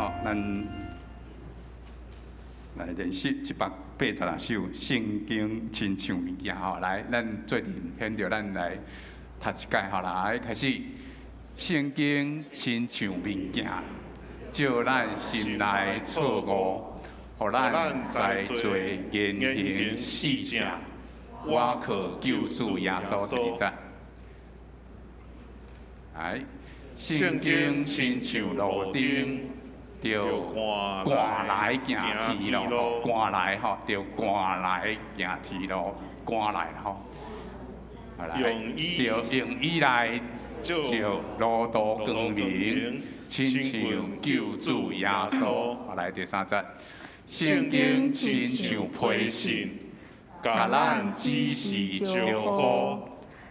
吼，咱來練習186首聖經親像物件吼，來，咱做陣現著咱來讀一擺吼，來開始。聖經親像物鏡，照咱心內錯誤，予咱知罪言行是正，倚靠救主耶穌。第二節。來，聖經親像路燈，著寒來行天路，寒來吼，著寒來行天路，寒來吼。來，著用伊來照路途光明，親像救主耶穌。來，第三節，聖經親像批信，共咱指示招呼，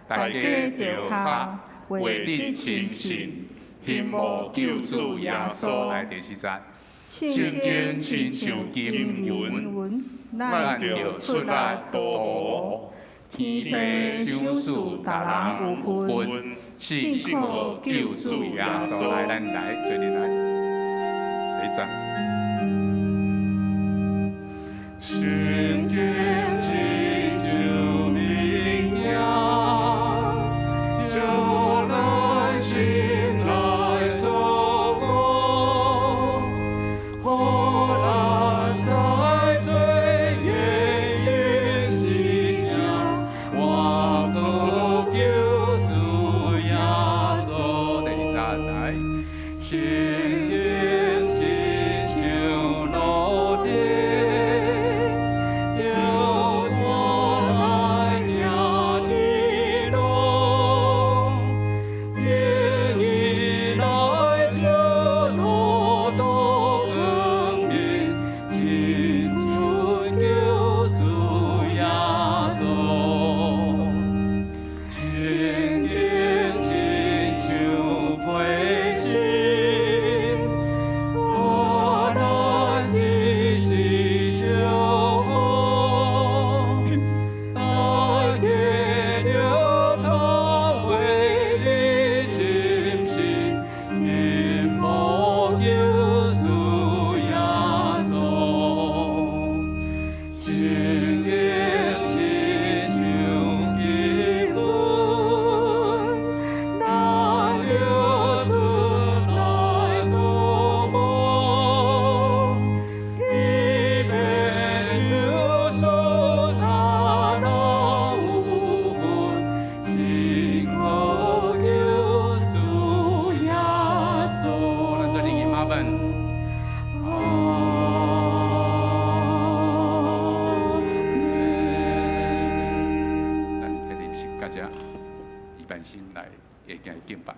大家著較畫得深信，欣慕救主耶穌。來，第四節，聖經親像金銀，咱著出力鍍磨，天父賞賜逐人有份，信靠救主耶穌。來，咱來做陣來，第一節。聖經親像物鏡，照咱心內錯誤，予咱知罪言行是正，倚靠救主耶穌。第二節來，聖經親像路燈，著寒來行天路，用伊來照路途光明，親像救主耶穌。聖經親像批信，予咱指示招呼，大家著讀畫得深信，欣慕救主耶穌。聖經親像金銀，咱著出力鍍磨，天父賞賜逐人有份，信靠救主耶穌。咱做陣念阿門。阿門。咱起立時，大家預備心來下行敬拜。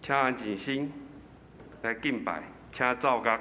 請安靜心來敬拜，請奏樂。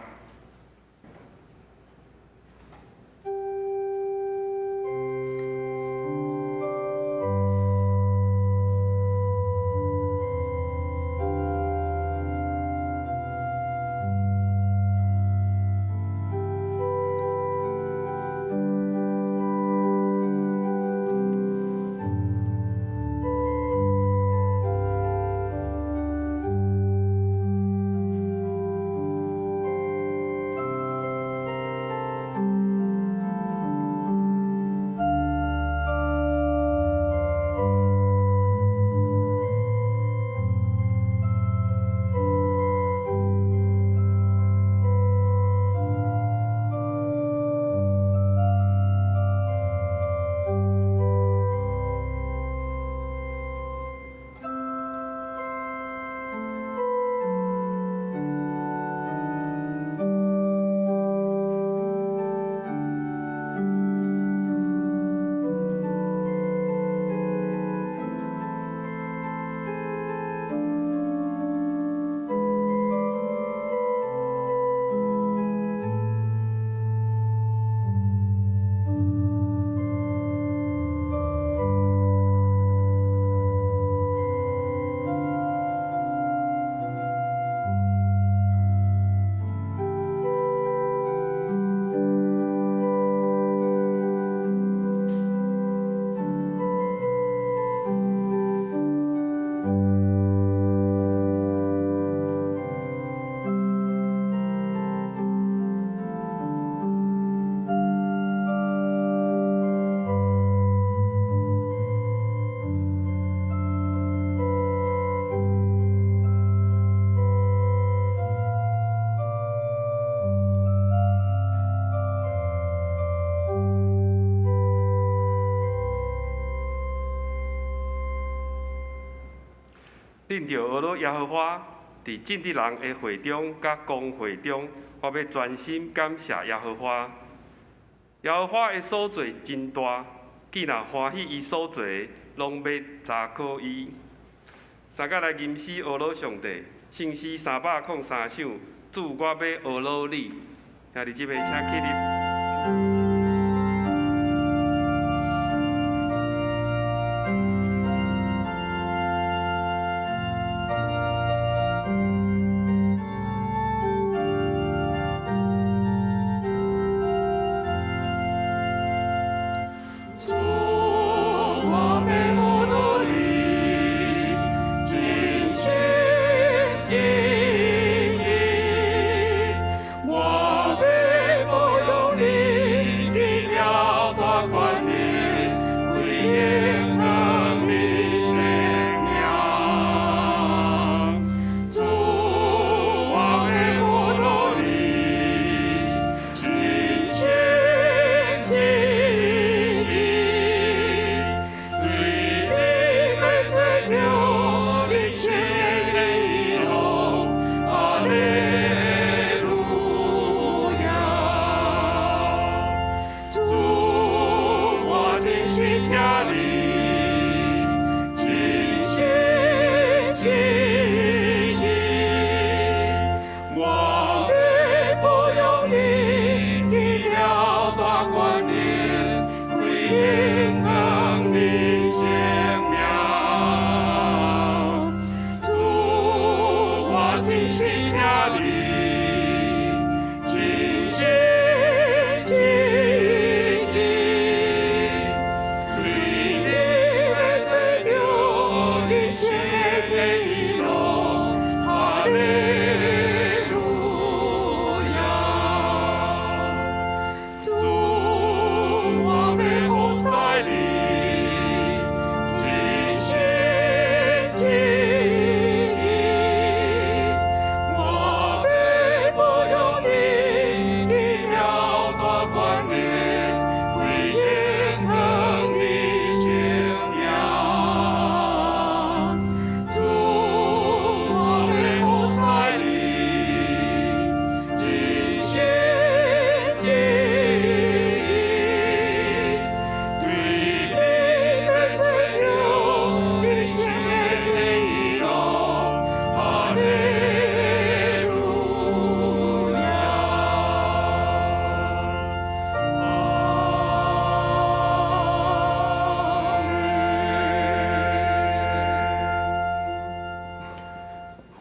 恁著呵咾耶和華，佇正直人的會中佮公會中，我欲專心感謝耶和華。耶和華的所做真大，既若歡喜伊所做的，攏欲查考伊。三甲來吟詩呵咾上帝，聖詩303首，主，我欲呵咾你。兄弟姊妹，請起立。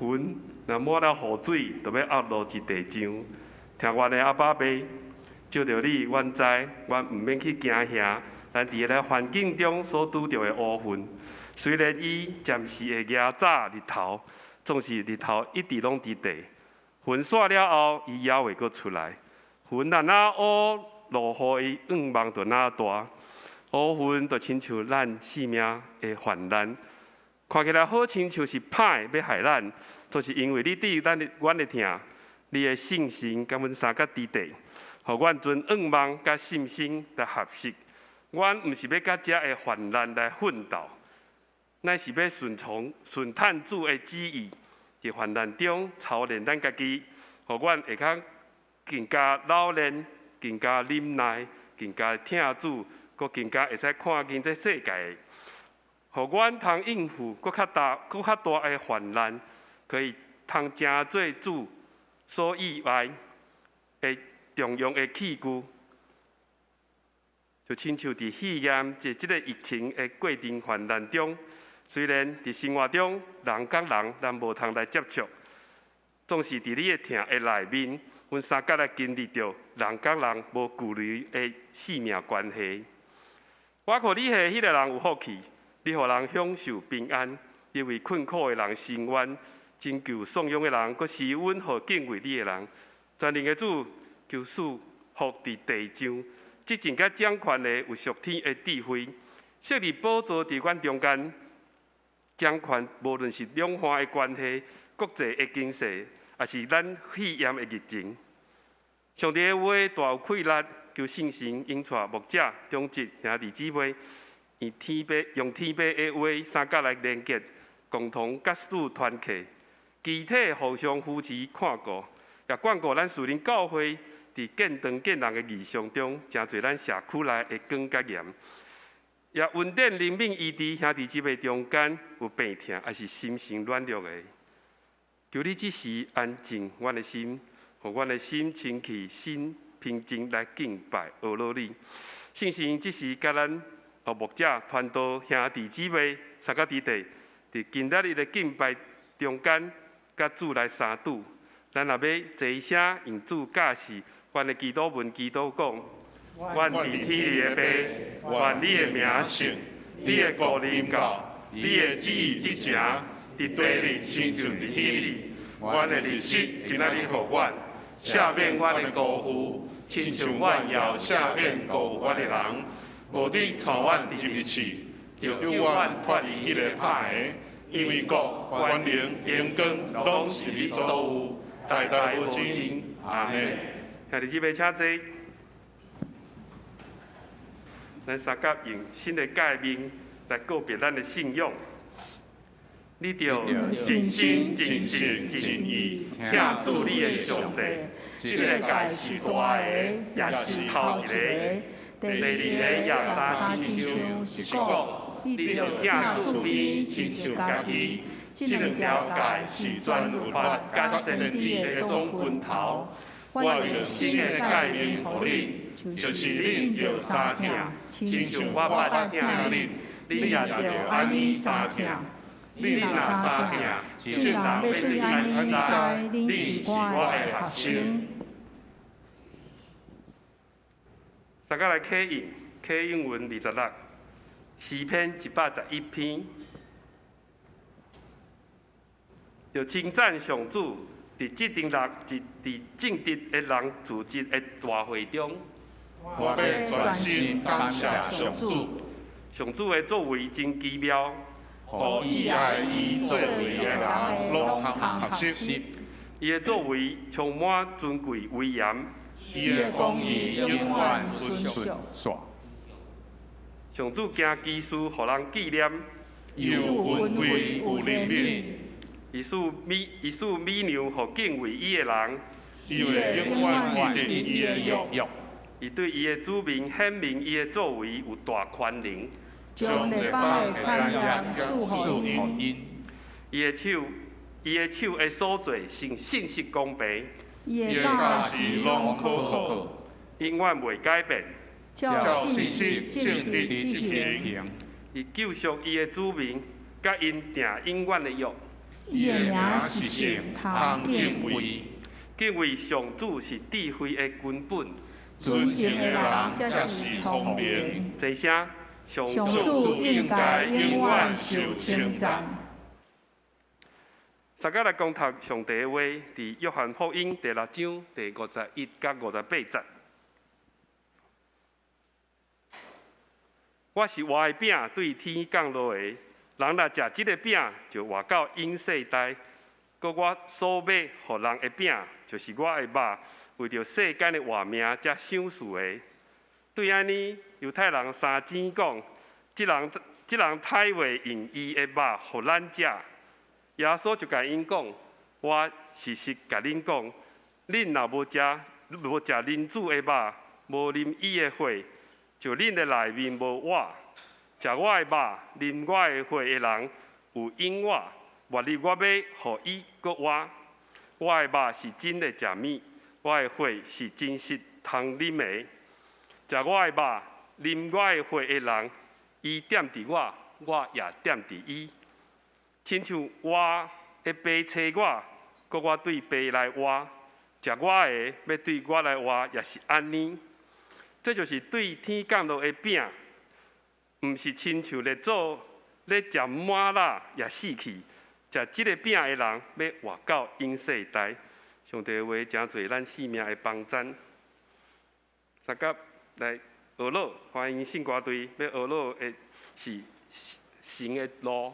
雲若滿了雨水，就欲壓落一地上。疼阮的阿爸父，藉著你，阮知，阮毋免去驚嚇。咱佇个環境中所拄著的烏雲，雖然伊暫時會壓早日頭，總是日頭一直攏佇地。雲散了後，伊猶會閣出來。雲若若烏，落雨，伊願望就若大。烏雲就親像咱性命的患難，看起來好親像是歹的欲害咱，就是因為你對咱的阮的疼，你的聖神佮阮相佮佇地，予阮存願望佮信心來學習。阮毋是欲佮遮的患難來奮鬥，乃是欲順從順趁主的旨意，佇患難中操練咱家己，予阮會較更加老練、更加忍耐、更加疼主，閣更加會使看見這世界的，予阮通應付閣較大、閣較大的患難，可以通成做主所以愛的重用的器具。就親像佇肺炎佇這个疫情的過程患難中，雖然佇生活中人佮人咱無通來接觸，總是佇你的疼的內面，阮相佮來經歷著人佮人無距離的性命關係。我看你下彼个人有福氣，你予人享受平安，你為困苦的人伸冤，拯救喪養的人，閣施恩予敬畏你的人。全能的主，求賜福佇地上，執政佮掌權的有屬天的智慧，設立寶座佇阮中間，掌權無論是兩岸的關係、國際的經濟，抑是咱肺炎的疫情。上帝的話大有氣力，求聖神引帶牧者、長執、兄弟姊妹，以天父用天父的話三角來連結，共同佮主团契，肢体互相扶持看顾，也眷顾咱士林教会佇建堂建人的异象中，誠濟咱社區內的光佮鹽，也恩典憐憫醫治兄弟姊妹中間有病疼，抑是心神軟弱的。求你這時安靜阮的心，予阮的心清氣、心平靜來敬拜阿羅你。聖神這時佮咱牧者傳道兄弟姊妹三個弟弟，佇今仔日的敬拜中間，佮主來相拄。咱若欲齊聲用主教示，阮的祈禱文祈禱講：阮佇天裡的父，願你的名聖，你的國臨到，你的旨意得成，佇地裡親像佇天裡。阮的日食今仔日予阮，赦免阮的辜負，親像阮也有赦免辜負阮的人。無得帶阮入去試，著救阮脫離彼个歹的，因為國、權能、榮光，攏是你所有，代代無盡。阿們。兄弟姊妹請坐。咱三甲用新的誡命來告別咱的信仰。你著盡心、盡性、盡意疼主你的上帝。這个誡是大的，也是頭一个。第二個也相親像是講，你著疼厝邊親像家己。這兩條誡是全律法佮先知的總根頭。我用新的誡命予恁，就是恁著相疼，親像我捌疼恁，恁也著按呢相疼。恁若相疼，眾人欲對按呢知，恁是我的學生。大家來啟應，啟應文26，詩篇111篇，著稱讚上主，佇這陣日，佇正直的人組織的大會中，我欲全心感謝上主。上主的作為真奇妙，予喜愛伊作為的人攏通學習。伊的作為充滿尊貴威嚴。伊的公義永遠存續。上主行奇事，予人紀念。伊有恩惠，有憐憫。伊賜美糧予敬畏伊的人。伊會永遠記得伊的約。伊對伊的子民顯明伊的作為有大權能。將列邦的產業賜予𪜶。伊的手的所做是信實公平。伊的教示攏可靠，永遠袂改變。照信實正直執行。伊救贖伊的子民，佮𪜶訂永遠的約。伊的名是聖，通敬畏。敬畏上主是智慧的根本。遵行的人才是聰明。齊聲，上主應該永遠受稱讚。大家來講讀上帝的話，佇約翰福音第六章第51佮58節。我是活的餅，對天降落的。人若食這个餅，就活到永世代。閣我所欲予人的餅，就是我的肉，為著世間的活命才賞賜的。對按呢，猶太人相爭講：這人太袂用伊的肉予咱食。耶穌就共𪜶講：我實實共恁講，恁若無食人子的肉，無啉伊的血，就恁的內面無活。食我的肉、啉我的血的人，有永活。末日我欲予伊閣活。我的肉是真的食物，我的血是真實通啉的。食我的肉、啉我的血的人，伊踮佇我，我也踮佇伊。親像活的父差我，閣我對父來活，食我的欲對我來活，也是按呢。這就是對天降落的餅，毋是親像列祖咧食嗎哪也死去。食這个餅的人，欲活到永世代。上帝的話誠濟咱性命的幫贊。三甲來學樂，歡迎聖歌隊欲學樂的是神的路。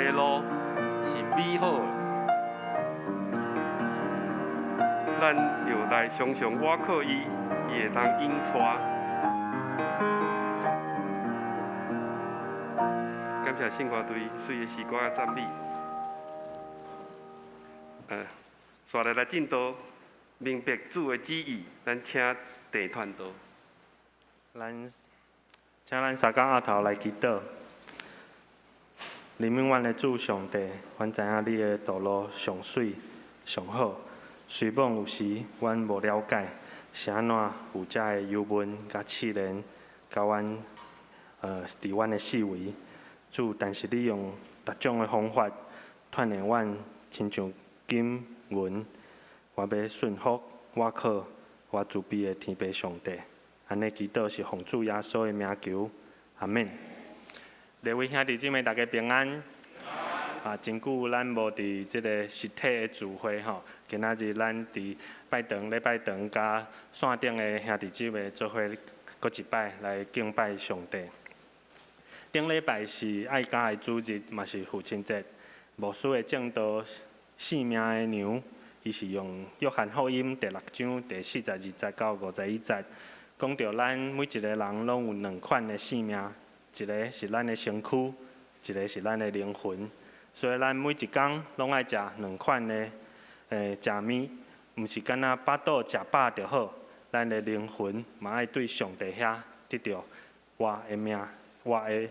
西路是美好的，咱著來常常倚靠伊，伊會當引帶。感謝聖歌隊媠的詩歌佮讚美。紲來來進度，明白主的旨意，咱請鄭傳道。咱請咱三工阿頭來祈禱。憐憫阮的主上帝，阮知影你的道路上媠上好，雖罔有時阮無了解，是按怎有遮的憂悶佮試煉，佮阮佇阮的四圍。主，但是你用逐種的方法鍛鍊阮，親像金銀，我欲順服，倚靠我慈悲的天父上帝。按呢祈禱是奉主耶穌的名求，阿們。各位兄弟姊妹，大家平安。啊，真久咱無佇這個實體的聚會吼，今仔日咱佇拜堂禮拜堂佮線頂的兄弟姊妹做伙閣一擺來敬拜上帝。頂禮拜是愛家的主日，嘛是父親節。牧師的證道性命的糧，伊是用約翰福音第六章第四十二節到五十一節，講著咱每一个人攏有兩款的性命，一个是咱的身軀，一个是咱的靈魂。所以咱每一工攏愛食兩款的食物，毋是干焦腹肚食飽就好，咱的靈魂嘛愛對上帝遐得著活的命。活的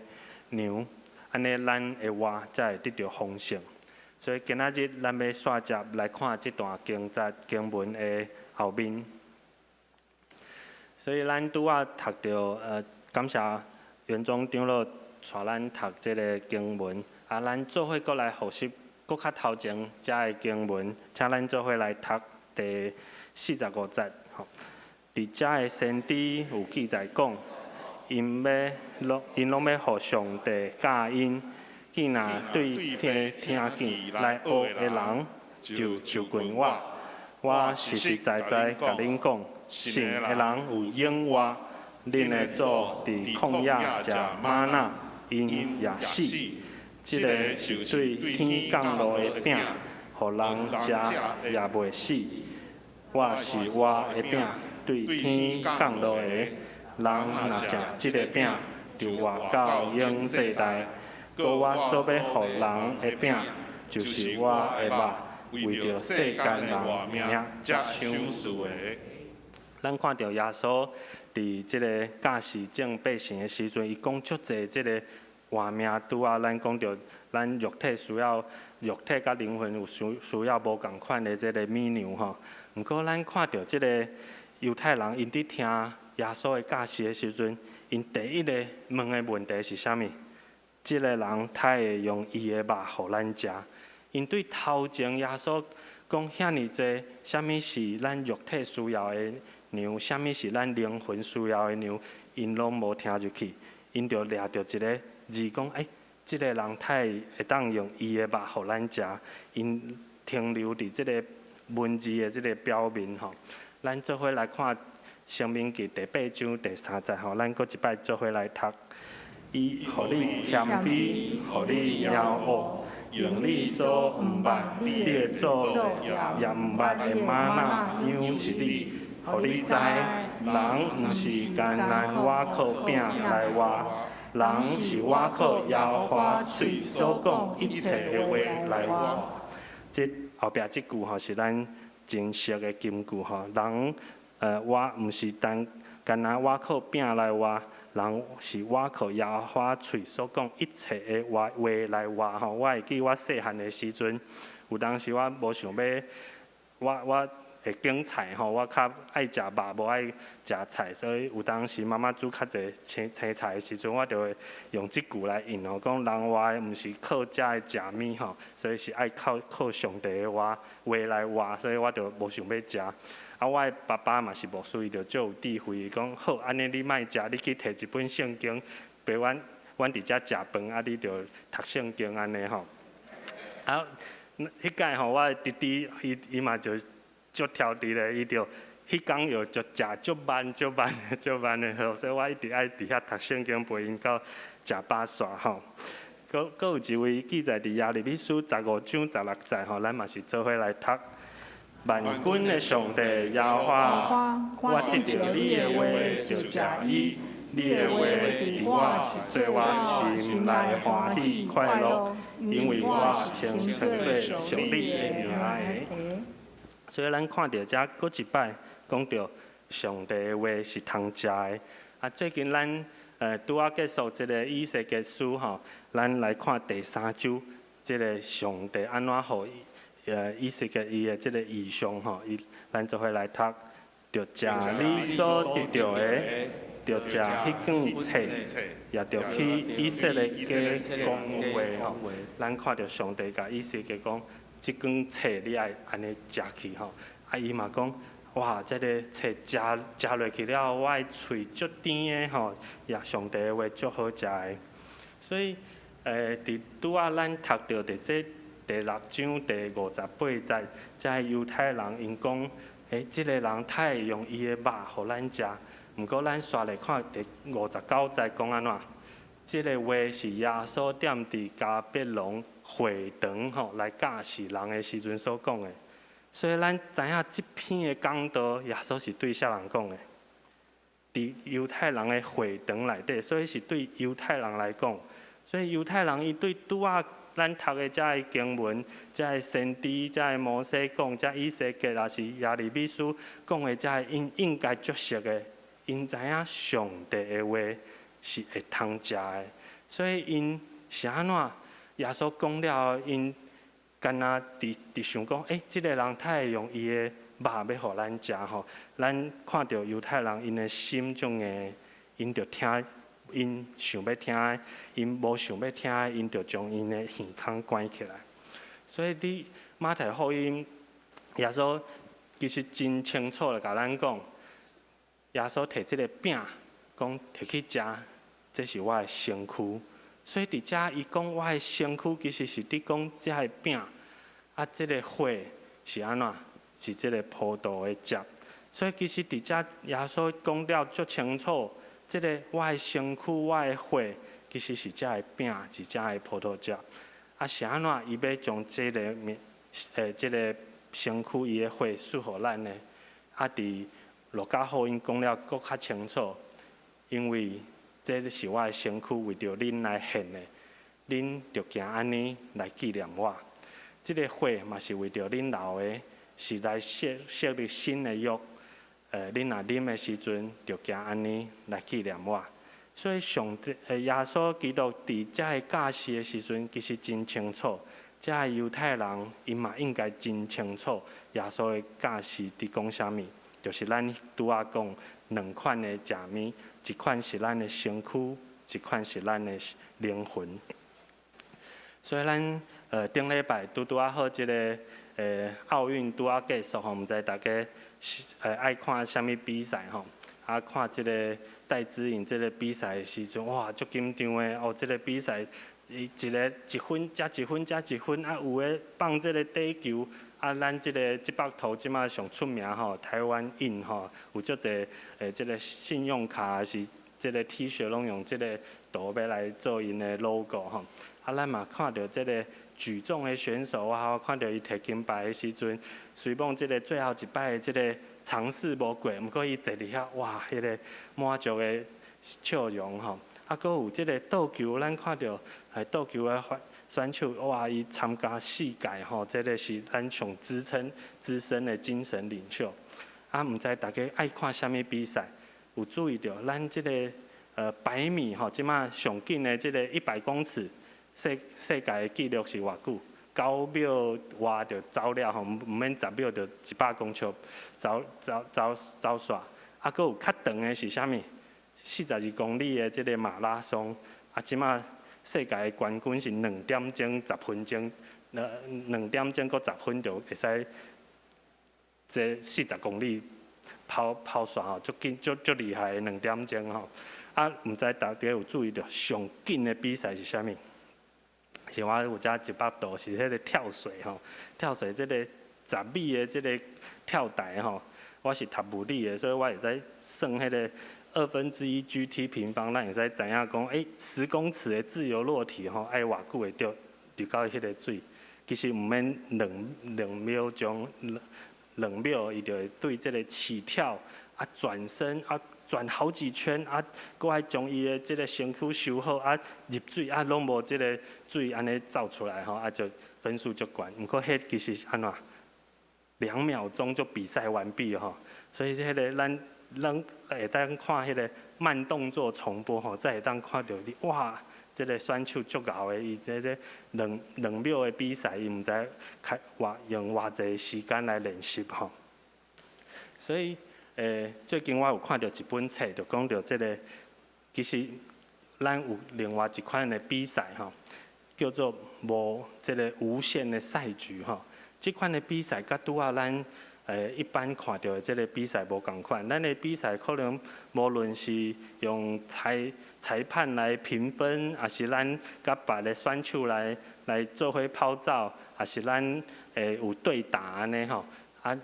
糧，按呢咱的活才會得著豐盛。所以今仔日咱欲紲接來看這段經節經文的後面。所以咱拄仔讀著，感謝元宗長老帶咱讀這个經文，啊，咱做伙閣來複習閣較頭前遮的經文，請咱做伙來讀第四十五節。吼，佇遮的先知有記載講。𪜶欲攏，𪜶攏欲予上帝教𪜶，既若對天聽見來學的人，就就近我。我實實在在共恁講，信的人有永活。恁的祖佇曠野食瑪納，𪜶也死。這个是對天降落的餅，予人食也袂死。我是活的餅，對天降落的。人若食這个餅，就活到永世代。閣我所欲予人的餅，就是我的肉，為著世間人活命才賞賜的。咱看著耶穌佇這个教示眾百姓的時陣，伊講足濟這个活命拄仔，咱講著咱肉體需要，肉體佮靈魂有需需要無仝款的這个物糧吼。毋過咱看著這个猶太人，𪜶佇聽耶穌的教示的時陣，𪜶第一个問的問題是啥物？這个人呔會用伊的肉予咱食？𪜶對頭前耶穌講遐爾濟，啥物是咱肉體需要的糧，啥物是咱靈魂需要的糧，𪜶攏無聽入去，𪜶就掠著一个字講：欸，這个人呔會當用伊的肉予咱食？𪜶停留佇這个文字的這个表面吼。咱做伙來看。申命記第八章第三節吼，咱閣一擺做伙來讀。伊予你謙卑，予你驕傲，用你所毋捌，你的祖也毋捌的瑪納養飼你，予你知，人毋是單單倚靠餅來活，人是倚靠耶和華喙所講一切的話來活。這後壁這句吼是咱真熟的金句吼，人。活毋是單干焦倚靠餅來活，人是倚靠耶和華喙所講一切的話話來活吼。我會記我細漢的時陣，有當時我無想欲，我我會揀菜吼，我較愛食肉，無愛食菜，所以有當時媽媽煮較濟青青菜的時陣，我就會用這句來應吼，講人活的毋是靠遮的食物吼，所以是愛靠靠上帝的話話來活，所以我就無想欲食。啊，我的爸爸嘛是牧師，伊就足有智慧，伊講好，按呢你莫食，你去提一本聖經，陪阮，阮佇遮食飯，啊，你就讀聖經按呢吼。啊，彼擺吼，我的弟弟伊伊嘛就足調皮咧，伊就彼工又就食足慢、足慢、足慢的吼，所以我一直愛佇遐讀聖經陪𪜶到食飽煞吼。閣有一位記載佇耶利米書15章16節吼，咱嘛是做伙來讀。萬軍的上帝耶和華，我得著你的話就食伊，你的話佇我是做我心內歡喜快樂，因為我稱稱做屬你的名的。所以咱看著遮閣一擺講著上帝的話是通食的。啊，最近咱拄仔結束這个以西結書吼，咱來看第三周，這个上帝按怎予以西結伊的這个異象吼，伊咱做伙來讀，著食你所得著的，著食彼卷冊，也著去以色列家講話吼。咱看著上帝共以西結講，這卷冊你愛按呢食去吼。啊，伊嘛講，哇，這个冊食食落去了後，我的喙足甜的吼，也上帝的話足好食的。所以，佇拄仔咱讀著佇這第六章第五十八節，遮个猶太人𪜶講，欸，這个人太會用伊的肉予咱食。毋過咱煞來看第五十九節講按怎？這个話是耶穌踮佇迦百農會堂吼來教示人的時陣所講的。所以咱知影這篇的講道，耶穌是對啥人講的？佇猶太人的會堂內底，所以是對猶太人來講。所以猶太人伊對拄仔咱讀的遮个經文，遮个先知、遮个摩西講，遮以西結抑是耶利米書講的遮个，𪜶應該足熟的。𪜶知影上帝的話是會通食的，所以𪜶是按怎？耶穌講了後，𪜶敢若佇佇想講，欸，這个人太會用伊的肉欲予咱食吼。咱看著猶太人𪜶的心足硬，𪜶就聽𪜶想欲聽的，𪜶無想欲聽的，𪜶就將𪜶的耳孔關起來。所以佇馬太福音，耶穌其實真清楚的共咱講，耶穌提這个餅，講提去食，這是我的身軀。所以佇遮伊講我的身軀，其實是佇講這个餅，啊，這个血是按怎？是這个葡萄的汁。所以其實佇遮耶穌講了足清楚，這个我的身軀、我的血，其實是這个餅，是這个葡萄汁。啊，是按怎？伊欲將這个物，這个身軀伊的血賜予咱呢？啊，佇路加福音講了閣較清楚，因為這是我的身軀為著恁來獻的，恁著行按呢來紀念我。這个血嘛是為著恁流的，是來設設立新的約。恁若啉的時陣，著行按呢來紀念我。所以上帝，耶穌基督佇遮个教示的時陣，其實真清楚。遮个猶太人，𪜶嘛應該真清楚耶穌的教示佇講啥物，就是咱拄仔講兩款的食物，一款是咱的身軀，一款是咱的靈魂。所以咱頂禮拜拄拄仔好，這个奧運拄仔結束吼，毋知大家愛看啥物比賽吼？啊，看這个戴資穎這个比賽的時陣，哇，足緊張的哦！這个比賽，伊一个一分才一分才一分，啊，有的放這个底球，啊，咱這个這幅圖這馬上出名吼，台灣印吼，有足濟這个信用卡抑是這个 T 恤攏用這个圖欲來做𪜶的 logo 吼。啊，咱嘛看著這个舉重的選手啊，看著伊提金牌的時陣，雖罔這个最後一擺的這个嘗試無過，毋過伊坐佇遐，哇，彼个滿足的笑容吼。啊，閣有這个桌球，咱看著桌球的選手，哇，伊參加四屆吼，這个是咱上資深資深的精神領袖。啊，毋知大家愛看啥物比賽？有注意著咱這个100米吼，這馬上緊的這个100公尺，世世界的紀錄是偌久？9秒外就走了吼，毋免10秒就100公尺走走走走煞。啊，閣有較長的是啥物？42公里的這个馬拉松，啊，這馬世界的冠軍是2點鐘10分鐘，2點鐘閣10分就會使這40公里跑跑煞吼，足緊足足厲害的兩點鐘吼。啊，毋知大家有注意著上緊的比賽是啥物？是我有遮一幅圖，是彼个跳水吼，跳水這個10米的這个跳台吼，我是讀物理的，所以我會使算彼个1/2 GT 平方，咱會使知影講，10公尺的自由落體吼，愛偌久會著入到彼个水？其實毋免兩秒鐘，2秒伊就會對這个起跳啊，轉身啊，轉好幾圈啊，閣愛將伊的這个身軀收好啊，入水啊，攏無這个水按呢走出來吼，啊就分數足懸。毋過彼其實是按怎？2秒鐘就比賽完畢吼，所以彼个咱會當看彼个慢動作重播吼，才會當看著你哇，這个選手足𠢕的，伊這兩秒的比賽，伊毋知開偌用偌濟時間來練習吼。所以，最近我有看著一本冊，就講著這个，其實咱有另外一款的比賽吼，叫做無這个無限的賽局吼。這款的比賽，佮拄仔咱一般看著的這个比賽無仝款。咱的比賽可能無論是用裁判來評分，抑是咱佮別个選手來做伙跑走，抑是咱有對打按呢吼。啊，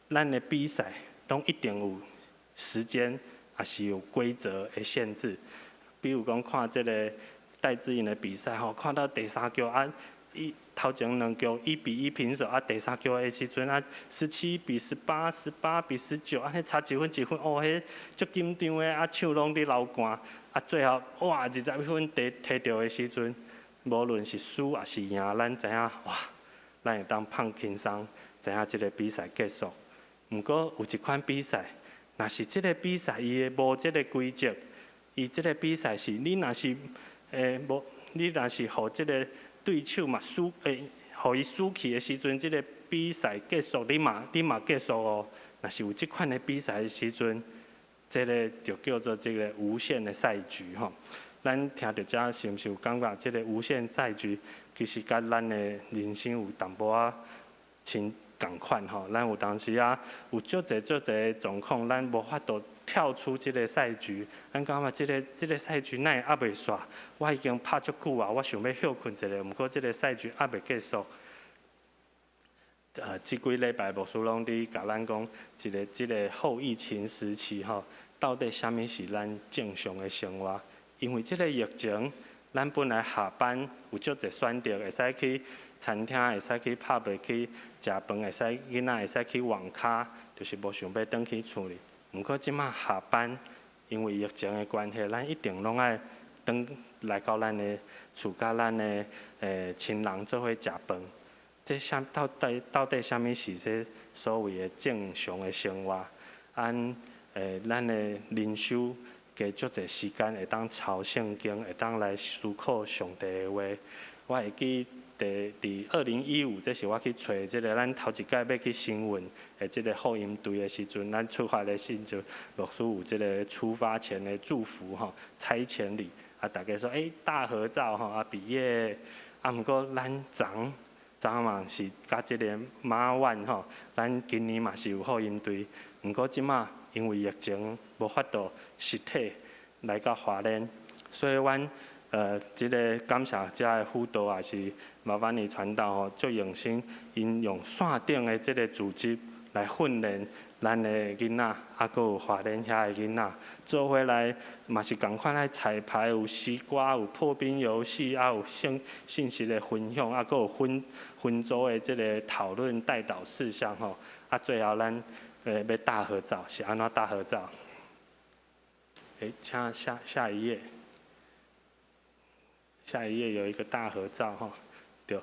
咱的比賽攏一定有時間，抑是有規則的限制。比如講，看這个戴資穎的比賽吼，看到第三局啊，伊頭前兩局1比1平手，啊，第三局的時陣啊，17比18，18比19，按呢差一分一分，哦，彼足緊張的，啊，手攏佇流汗，啊，最後哇，21分提提著的時陣，無論是輸抑是贏，咱知影哇，咱會當放輕鬆，知影這个比賽結束。毋過有一款比賽，若是這个比賽伊的無這个規則，伊這个比賽是你若是無，你若是予這个對手嘛輸，予伊輸去的時陣，這个比賽結束，你嘛結束哦。若是有這款的比賽的時陣，這个就叫做這个無限的賽局吼。咱聽著遮是毋是有感覺？這个無限賽局其實佮咱的人生有淡薄仔親仝款吼。咱有當時啊，有足濟足濟的狀況，咱無法度跳出這个賽局。咱感覺這个賽局哪會猶未煞？我已經拍足久啊，我想欲歇睏一下，毋過這个賽局猶未結束。這幾禮拜牧師攏佇共咱講，一个這个後疫情時期吼，到底啥物是咱正常的生活？因為這个疫情，咱本來下班有足濟選擇，會使去餐廳，會使去 pub，去食飯，會使囡仔會使去網咖，就是無想欲轉去厝裡。毋過這馬下班，因為疫情的關係，咱一定攏愛轉來到咱的厝，佮咱的親人做伙食飯。這啥到底啥物是這所謂的正常的生活？按咱的靈修加足濟時間會當抄聖經，會當來思考上帝的話。我會記佇2015，這是我去揣這个咱頭一擺欲去新聞的這个福音隊的時陣，咱出發的時陣，牧師有這个出發前的祝福吼，差遣禮啊，大家說大合照吼啊畢業，啊毋過咱昨昨嘛是佮這个馬萬吼，咱今年嘛是有福音隊，毋過這馬因為疫情無法度實體來到花蓮，所以阮這个感謝遮的輔導也是麻煩你傳道吼，足用心，𪜶用線頂的這个組織來訓練咱的囡仔，啊，閣有花蓮遐的囡仔，做伙來嘛是仝款來彩排，有西瓜，有破冰遊戲，啊，有信息的分享，啊，閣有分組的這个討論代禱事項吼，啊，最後咱欲大合照，是按怎大合照？請下下一頁。下一頁有一個大合照吼，對，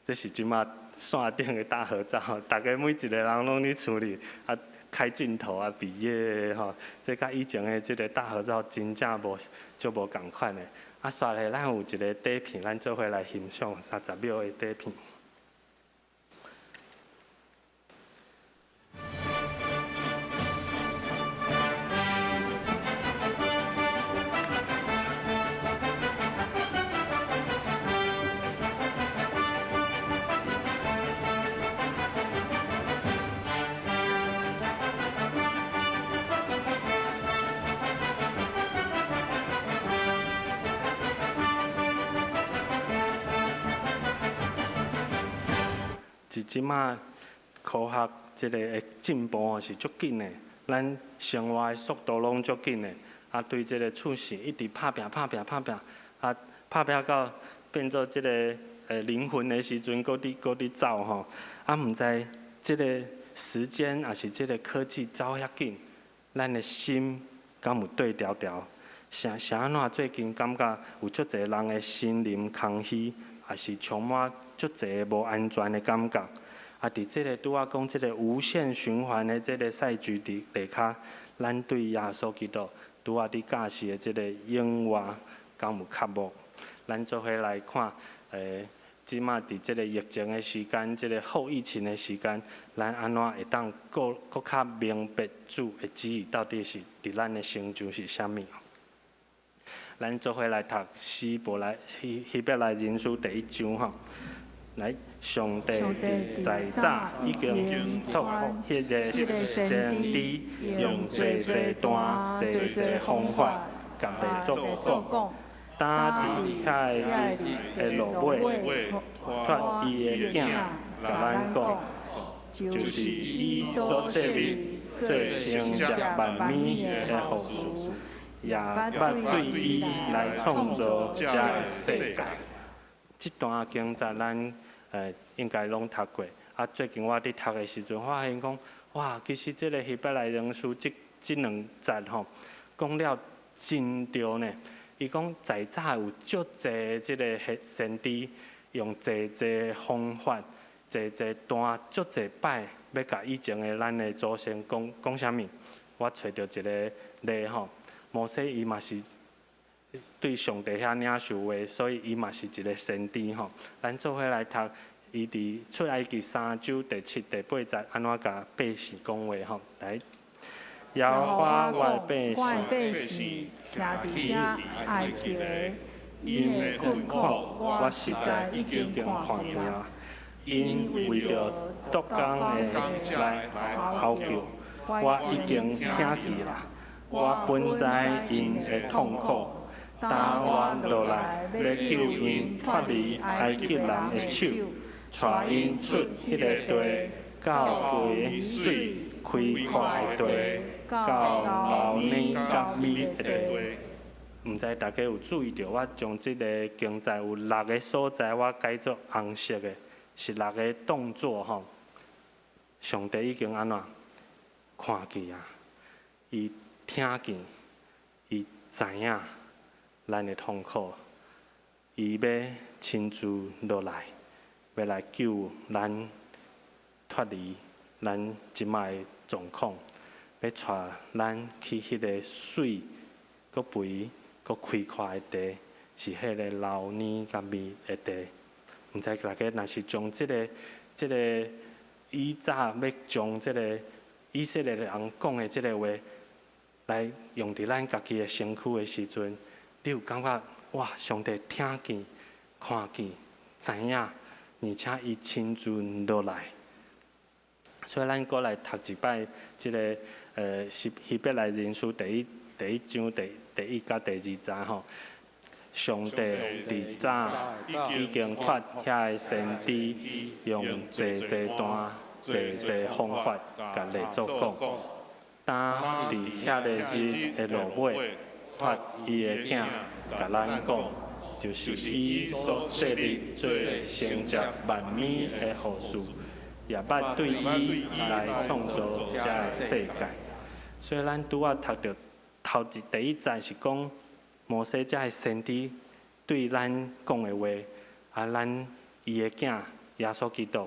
這是這馬線頂的大合照，大家每一個人攏佇厝裡啊開鏡頭啊比耶吼，這佮以前的這个大合照真正無足無仝款的。啊，煞來咱有一个短片，咱做伙來欣賞30秒的短片。這馬科學這个的進步吼是足緊的，咱生活的速度攏足緊的。啊，對這个厝神一直拍拚拍拚拍拚，啊，拍拚到變做這个靈魂的時陣，閣佇閣佇走吼。啊，毋知這个時間抑是這个科技走遐緊，咱的心敢有對調調？啥啥按怎最近感覺有足濟人的心靈空虛，抑是充滿足濟無安全的感覺？啊，佇這个拄仔講這个無限循環的這个賽局佇底跤，咱對耶穌基督拄仔佇教示的這个永活，敢有渴慕？咱做伙來看，這馬佇這个疫情的時間，這个後疫情的時間，咱按怎會當閣閣較明白主的旨意到底是佇咱的成就是啥物？咱做伙來讀希伯來希希伯來人書第一章吼，來，上帝在早已經託彼个先知，用濟濟段、濟濟方法，共列祖講。當佇遐个日的落尾，託伊的囝共咱講，就是伊所設立做承接萬物的後嗣，也捌對伊來創造這个世界。這段經節咱應該攏讀過。啊，最近我佇讀的時陣，發現講，哇，其實這个希伯來人書這這兩節吼，講了真對呢。伊講在早有足濟這个先知，用濟濟方法、濟濟段、足濟擺，欲共以前的咱的祖先講講啥物？我揣著一个例吼，摩西伊嘛是對上帝遐領受話，所以伊嘛是一个先知吼。咱做伙來讀，伊佇出埃及三章第七、第八節，按怎共百姓講話吼？來。耶和華我的百姓徛佇遐哀求的，𪜶的困苦，我實在已經看見。𪜶為著督工的來哀求，我已經聽見啦。我本知𪜶的痛苦，當我落來欲救𪜶脫離埃及人的手，帶𪜶出彼個地，到肥水開闊的地，到牛奶佮蜜的地。毋知大家有注意著，我將這个經節有六个所在，我改做紅色的，是六个動作吼。上帝已經按怎看見啊？伊聽見，伊知影咱的痛苦，伊欲親自落來，欲來救咱脫離咱這擺的狀況，欲帶咱去彼个水、閣肥、閣開闊的地，是彼个流奶佮蜜的地。毋知大家若是將這个、這个以早欲將這个以色列人講的這个話，來用佇咱家己的身軀的時陣，你有感覺哇？上帝聽見、看見、知影，而且伊親自落來。所以咱閣來讀一擺這个希希伯來人書第一第一章第第一佮第二節吼。上帝佇早已經託遐个先知，用濟濟段、濟濟方法，共列祖講。當佇遐个日的落尾，託伊的囝共咱講，就是伊所設立做承接萬物的後嗣，也捌對伊來創造這个世界。所以咱拄仔讀著頭一第一節是講摩西這个先知對咱講的話，啊，咱伊的囝耶穌基督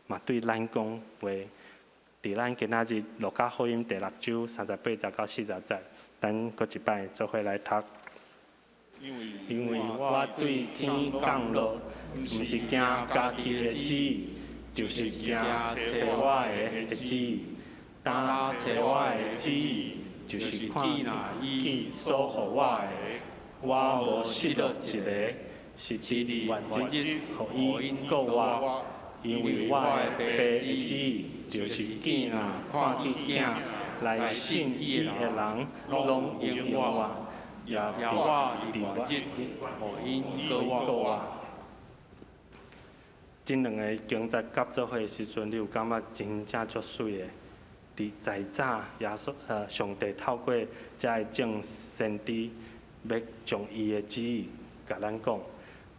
嘛對咱講話。佇咱今仔日路加福音第六章38節到40節，咱閣一擺做伙來讀。因為我對天降落，毋是行家己的旨意，就是行差我的的旨意。當差我的旨意，就是看見所予我的，我無失落一个，是佇末日予𪜶復活。因為我的爸的旨意，就是見若看見囝來信伊的人，攏有永活，也我佇末日予𪜶復活。這兩个經節夾做伙的時陣，你有感覺真正足媠的？佇在早耶穌上帝透過遮个眾先知，欲將伊的旨意共咱講，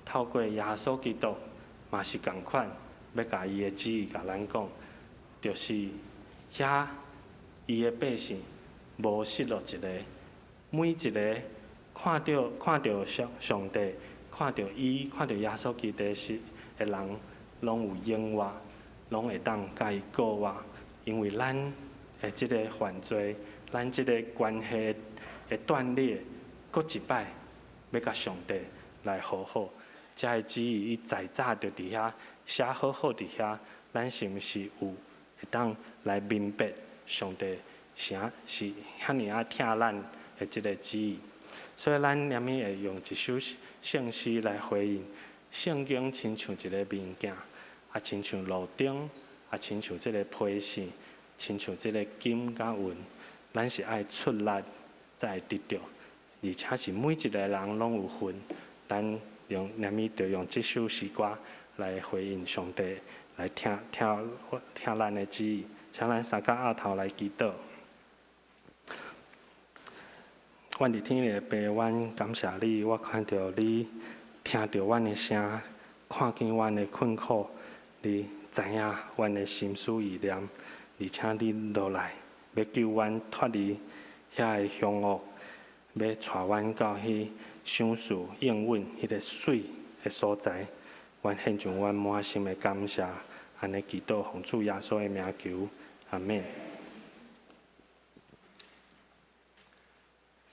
透過耶穌基督嘛是仝款，欲共伊的旨意共咱講，就是遐伊的百姓無失落一個，每一个看著上帝，看著伊，看著耶穌基督時的人，攏有永活，攏會當共伊過活，因為咱的這个犯罪，咱這个關係的斷裂，閣一擺欲共上帝來和好，遮个旨意伊在早就佇遐寫好好佇遐，咱是毋是有會當來明白上帝啥是遐爾仔疼咱的這个旨意？所以咱連物會用一首聖詩來回應。聖經親像一个明鏡，啊，親像路燈，啊，親像這个批線，親像這个金佮銀，咱是愛出力才會得著，而且是每一個人攏有份。咱用連物就用這首詩歌來回應上帝，來聽聽聽咱的旨意，請咱三甲峄頭來祈禱。阮佇天的父，阮感謝你，我看著你聽著阮的聲，看見阮的困苦，你知影阮的心思意念，而且你落來欲救阮脫離遐个兇惡，欲帶阮到彼賞賜應允彼个媠的所在。阮獻上阮滿心的感謝，按呢祈禱奉主耶穌的名求，阿們。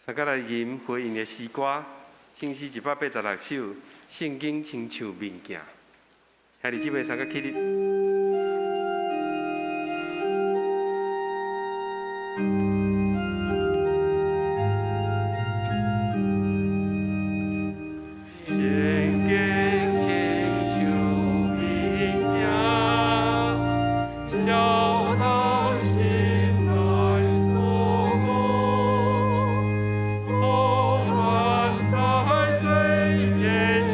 大家來吟回應的詩歌，聖詩186首，聖經親像明鏡。兄弟姊妹，三個起立。聖經親像明鏡，照咱心內錯誤，予咱在罪孽裡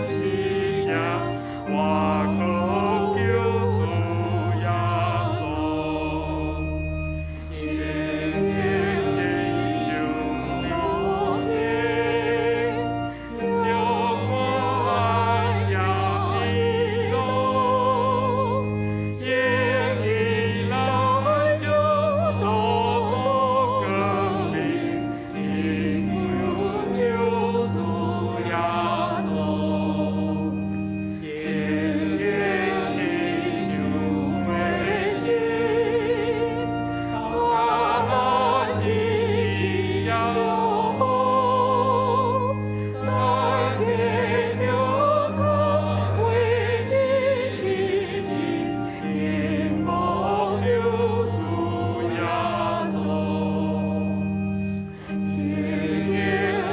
死者，活靠救主耶穌。聖經親像路燈，著看行天路，用伊來照路光明，親像救主耶穌。聖經親像火星，共咱一生祝福，咱得著較為的親情，仰望救主耶穌。聖經親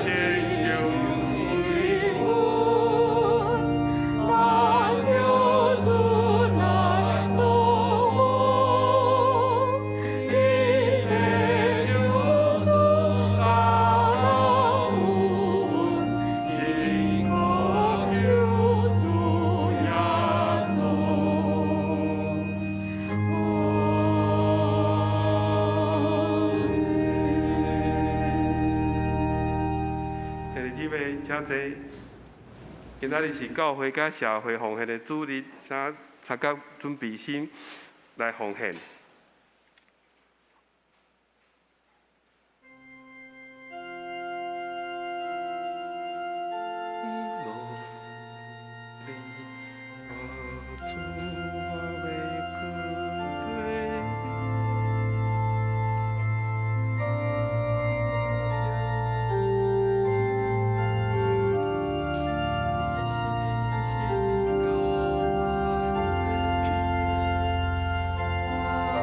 像金銀，咱著出力努伊的賞賜敢若有阮，信靠救主耶穌。阿們。兄弟姊妹，請坐。今仔日是教會佮社會奉獻的主日，請參加準備心來奉獻。我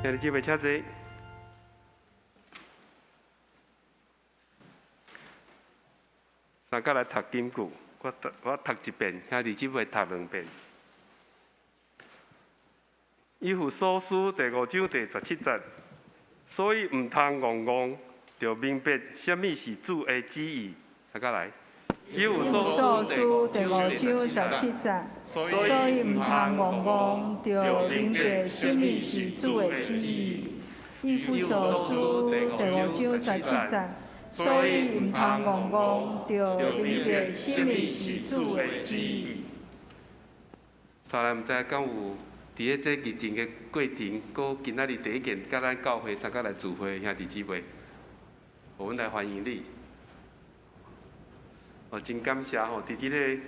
兄弟姊妹請坐。三角來讀金句，我讀一遍，兄弟姊妹讀兩遍。以弗所書第五章第十七節，所以毋通戇戇，著明白啥物是主的旨意。三角來。以弗所書第五章十七節，所以毋通戇戇，著明白啥物是主的旨意。以弗所書第五章十七節，所以毋通戇戇，著明白啥物是主的旨意。再來，毋知敢有佇咧這疫情的過程，閣今仔日第一件佮咱教會三角來聚會兄弟姊妹，予阮來歡迎你。哦，真感謝吼！佇這个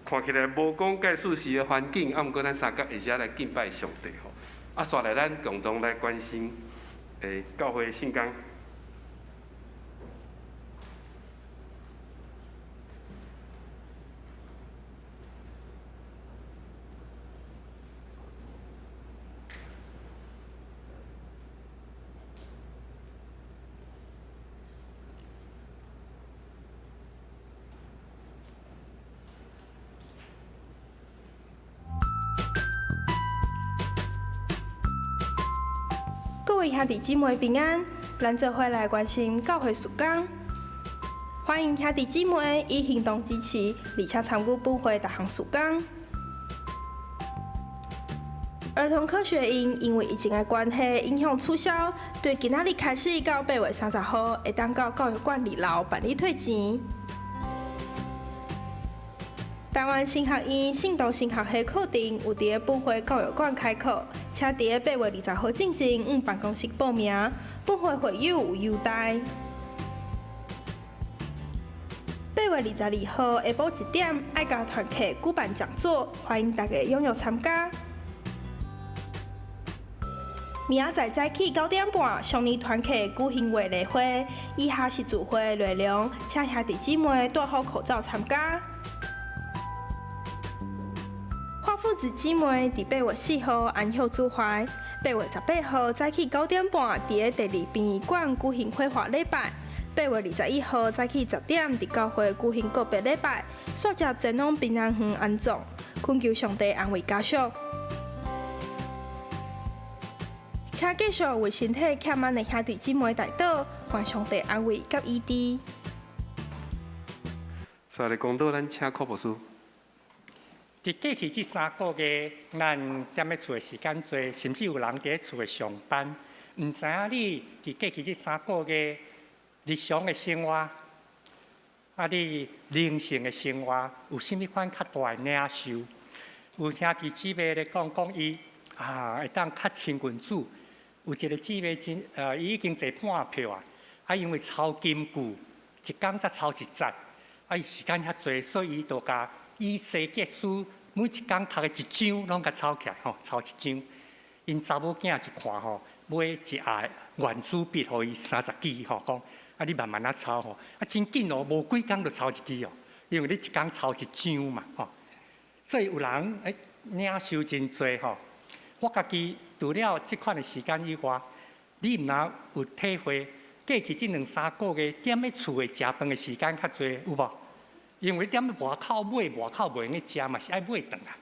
看起來無講介舒適的環境，啊，毋過咱三角會使來敬拜上帝吼。啊，煞來咱共同來關心教會的聖工。各位兄弟姊妹平安，咱做伙來關心教會事工，歡迎兄弟姊妹以行動支持，而且參與本會逐項事工。兒童科學營因為疫情的關係影響取消，對今仔日開始到8月30號，會當到教育館二樓辦理退錢。台灣神學院信徒神學系課程有佇咧本會教育館開課，請佇咧8月20號進前往辦公室報名。本會會友有優待。8月22號下晡1點，愛家團契舉辦講座，歡迎大家踴躍參加。明仔載早起9點半，少年團契舉行月例會，以下是聚會內容，請兄弟姊妹戴好口罩參加。花父子姊妹佇8月4號安息主懷，8月18號早起9點半，佇咧第二殯儀館舉行火化禮拜。8月21號早起10點，佇教會舉行告別禮拜，煞接前往平安園安葬，懇求上帝安慰家屬。請繼續為身體欠安的兄弟姊妹代禱，願上帝安慰佮醫治。煞來講到咱請柯牧師。佇過去這三個月，咱踮咧厝的時間濟，甚至有人佇咧厝的上班。毋知影你佇過去這三個月日常的生活，啊，你靈性的生活有啥物款較大的領受？有兄弟姊妹咧講講伊啊，會當較親近主。有一個姊妹真，伊已經坐半票啊，啊，因為抄金句，一工才抄一節，啊，伊時間遐濟，所以伊就共以西結書每一工讀的一章，攏共抄起來吼，抄一章。𪜶查某囝一看吼，買一盒原子筆予伊30支吼，講啊你慢慢仔抄吼，啊真緊哦，無幾工就抄一支哦，因為你一工抄一章嘛吼。所以有人領受真濟吼。我家己除了這款的時間以外，你毋若有體會過去這兩三個月踮咧厝的食飯的時間較濟，有無？因為踮咧外口買，外口袂用得食嘛是愛買轉來。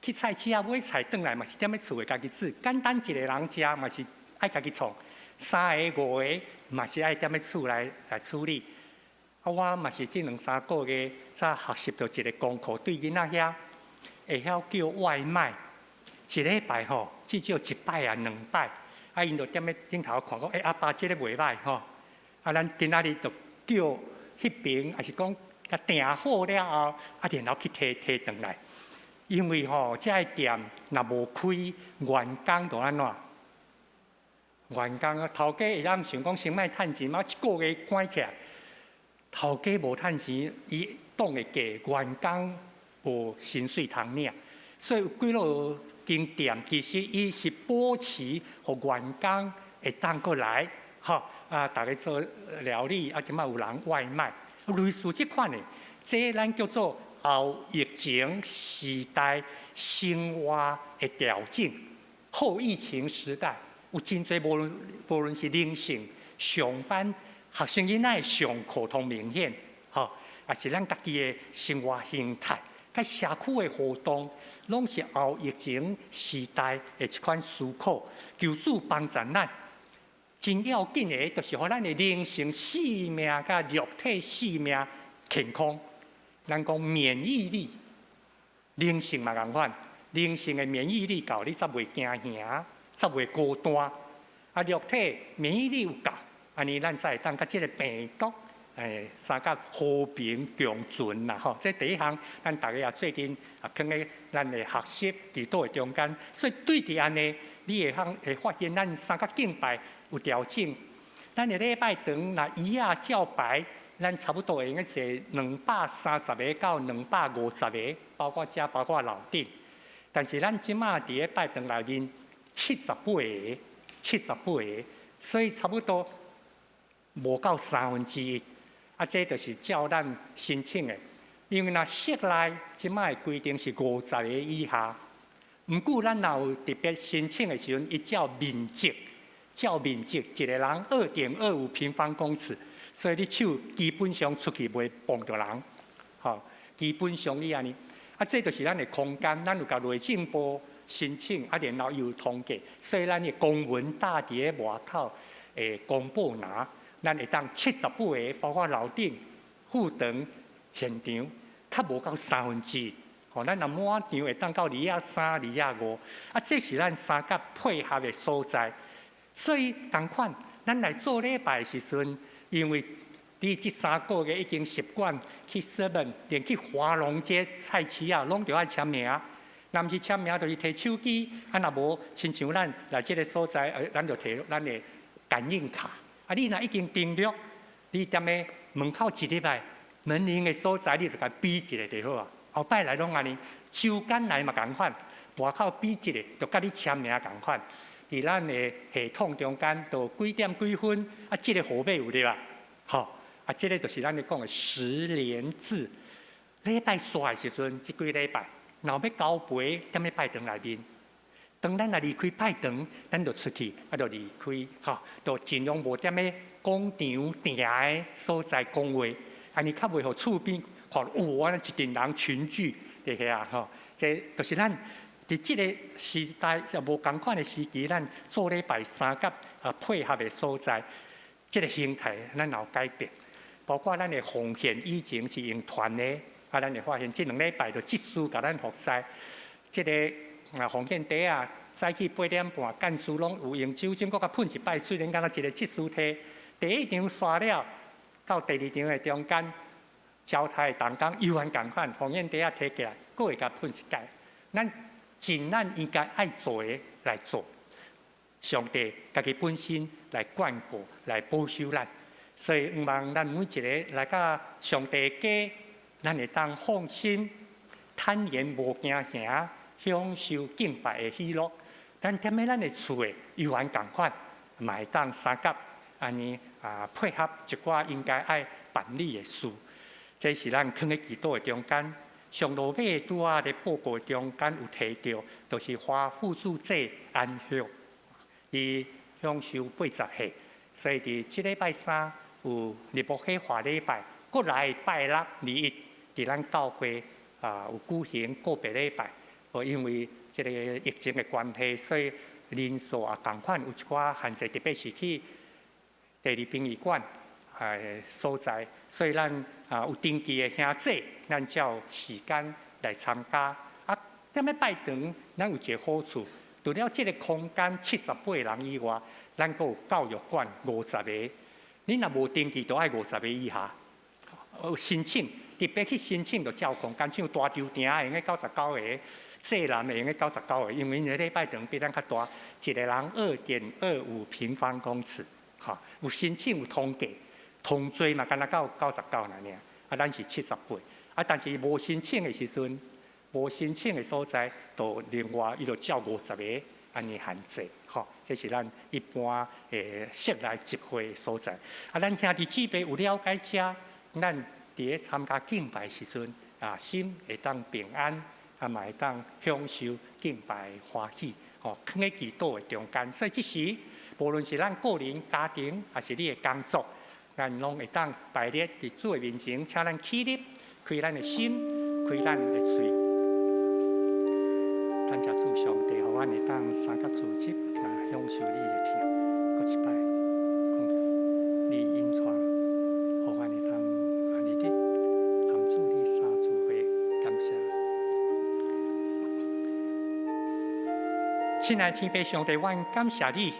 去菜市仔買菜轉來嘛是踮咧厝的家己煮，簡單一個人食嘛是愛家己創，三个五個嘛是愛踮咧厝內來處理。啊，我嘛是這兩三個月才學習著一個功課，對囡仔遐會曉叫外賣，一禮拜吼至少一擺啊兩擺。啊，𪜶就踮咧頂頭看講，欸，阿爸這个袂䆀吼。啊，咱今仔日就叫彼爿，抑是講共訂好了後，啊，然後去提提轉來。因為吼，這个店若無開，員工就按怎？員工頭家會當想講先莫趁錢，啊，一個月關起來，頭家無趁錢，伊擋會過員工無薪水通領，所以有幾落間店其實伊是保持予員工會當閣來，吼啊，逐家做料理，啊，這擺有人外賣，類似這款的，這咱叫做後疫情時代生活的調整，後疫情時代，有真濟無論是靈性上班學生囡仔上課通明顯，吼，也是咱家己的生活形態，佮社區的活動，攏是後疫情時代的一款思考，求主幫助咱。真要緊的，就是予咱的靈性生命佮肉體生命健康。咱講免疫力，靈性嘛仝款，靈性的免疫力夠，你才袂驚嚇，才袂孤單。啊，肉體免疫力有夠，按呢咱才會當佮這个病毒，相佮和平共存啦吼。這第一項，咱逐家也做陣啊，囥咧咱的學習祈禱的中間。所以對佇按呢，你會通會發現咱三角敬拜有調整。咱的禮拜堂若椅仔照排，咱差不多會用該坐230個到250個，包括遮包括樓頂。但是咱這馬佇咧拜堂內面78個，78個，所以差不多無夠三分之一。啊，這就是照咱申請的，因為若室內這馬的規定是50個以下。毋過咱若有特別申請的時陣，伊照面積，照面積，一個人2.25平方公尺，所以你手基本上出去袂碰著人，吼，基本上伊按呢。啊，這就是咱的空間，咱有共內政部申請，啊，然後又統計，所以咱的公文搭佇咧外口的公布欄。咱會當78個，包括樓頂、副堂、現場，較無夠三分之一。吼，咱若滿場會當到23、25，啊，這是咱三甲配合的所在。所以仝款，咱來做禮拜的時陣，因為你這3個月已經習慣去 seven，連去華龍街菜市仔，攏著愛簽名。若毋是簽名，就是提手機。啊，若無親像咱來這个所在，咱就提咱的感應卡。啊！你若已經登錄，你踮咧門口一入來門鈴的所在，你就共比一下就好啊。後擺來攏按呢，周間來嘛仝款，外口比一下，就佮你簽名仝款。佇咱的系統中間，就幾點幾分，啊，這个號碼有對吧？吼，啊，這个就是咱咧講的實聯制。禮拜煞的時陣，這幾禮拜，若欲交杯，踮咧拜堂內面。當咱若離開拜堂，咱就出去，啊，就離開，吼，就盡量無踮咧廣場埕的所在講話，按呢較袂予厝邊看，哇，一陣人群聚佇遐吼，這就是咱佇這个時代就無仝款的時期，咱做禮拜三甲啊配合的所在，這个形態咱有改變，包括咱的奉獻以前是用團的，啊，咱會發現這2禮拜就執事共咱服侍，這个。啊，奉獻袋仔，早起8點半，幹事攏有用酒精，閣共噴一擺，雖然敢若一个執事提，第一場煞了，到第二場的中間，交代同工猶原仝款，奉獻袋仔提起來，閣會共噴一擺。咱盡咱應該愛做的來做，上帝家己本身來眷顧、來保守咱，所以毋望咱每一个來到上帝家，咱會當放心、坦然無驚嚇。享受敬拜的喜樂，咱踮咧咱的厝的猶原仝款，嘛會當相佮按呢啊配合一寡應該愛辦理的事。這是咱囥咧祈禱的中間。上落尾拄仔咧報告中間有提著，就是華富主祭安息，伊享壽80歲，所以佇這禮拜三有日暮火化禮拜，閣來拜六21，佇咱教會啊有舉行告別禮拜。因為這个疫情的關係，所以人數也仝款有一寡限制，特別是去第二殯儀館所在，所以咱啊有登記的兄姊，咱才有時間來參加。啊，踮咧拜堂，咱有一个好處，除了這个空間78人以外，咱閣有教育館50個。你若無登記，都愛50個以下。有申請，特別去申請就照空間，像大球場會用99個。細人會用99個，因為𪜶的禮拜堂比咱較大，一个人2.25平方公尺，吼，有申請有統計，同座嘛，敢若到99爾爾，啊，咱是78，啊，但是無申請的時陣，無申請的所在，就另外伊就照50個按呢限制，吼，這是咱一般的室內集會的所在。啊，咱兄弟姊妹有了解遮，咱佇咧參加敬拜時陣，啊，心會當平安。啊，嘛會當享受敬拜歡喜，吼。吼，囥佇祈禱的中間。所以這時，無論是咱個人、家庭，抑是你的工作，咱攏會當擺列佇主的面前，請咱起立，開咱的心，開咱的喙。感謝主上帝，予阮會當三甲組織來享受你的疼。閣一擺，講你引帶，予阮會當日日含主你三聚會，感謝。親愛天父上帝，阮感謝你，予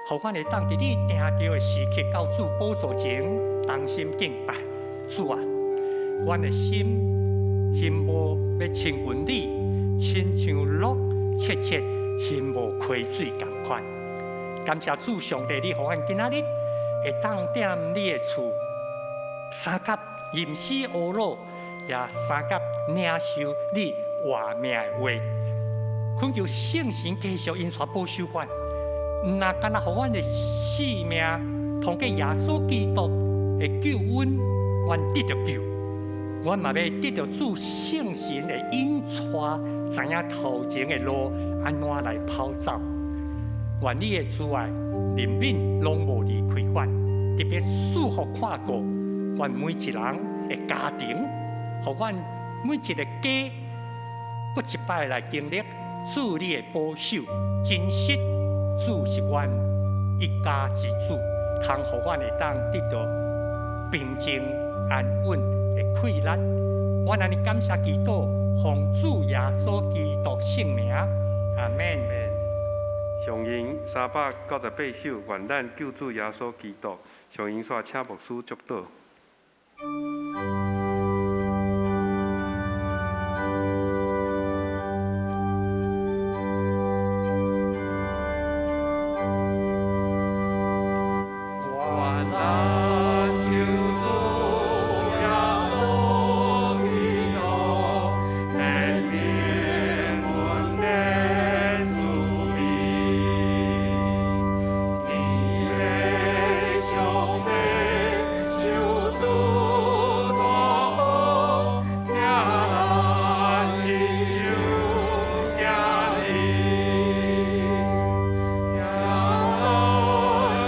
阮會當佇你定著的時刻到主寶座前同心敬拜。主啊，阮的心欣慕欲親近你，親像鹿切切欣慕溪水仝款。感謝主上帝，你予阮今仔日會當踮你的厝，相佮吟詩呵咾，也相佮領受你活命的話。懇求聖神繼續引帶保守阮，毋若干焦予阮的性命通過耶穌基督的救恩，阮得著救。阮嘛欲得著主聖神的引帶，知影頭前的路按怎來跑走。願你的慈愛、憐憫攏無離開阮，特別賜福看顧阮每一人的家庭，予阮每一个家，閣一擺來經歷主你的保守，真實主是阮一家之主，通予阮會當得到平靜安穩的快樂。阮按呢感謝祈禱，奉主耶穌基督聖名，阿們。上吟398首，願咱救主耶穌基督。上吟煞請牧師祝禱。願咱救主耶穌基督顯明恩典慈悲，天的上帝賞賜大福，疼咱親像囝兒，疼咱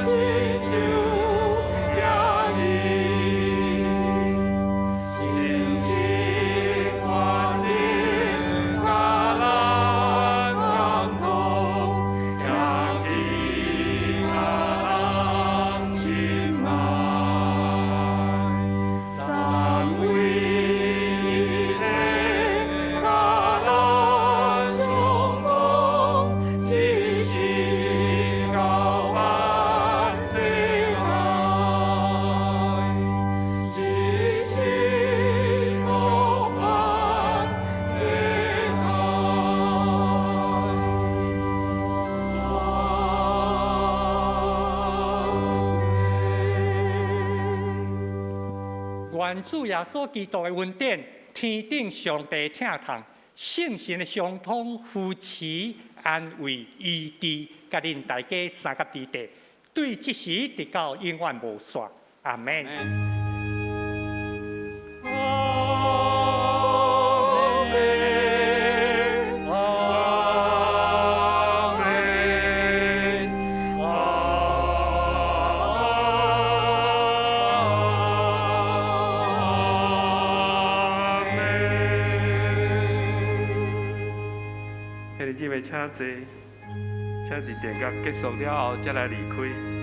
親像囝兒，真心願意佮咱同行去予人心內。三位一體佮咱相通，一生到萬世代，一生到萬世代。阿們。願主耶穌基督的恩典，天頂上帝疼痛，聖神的相通扶持、安慰、醫治，佮恁大家三佮弟弟，對這時直到永遠無煞。阿們。阿們，阿們，阿們。兄弟姊妹，請坐，請佇殿角結束了後，才來離開。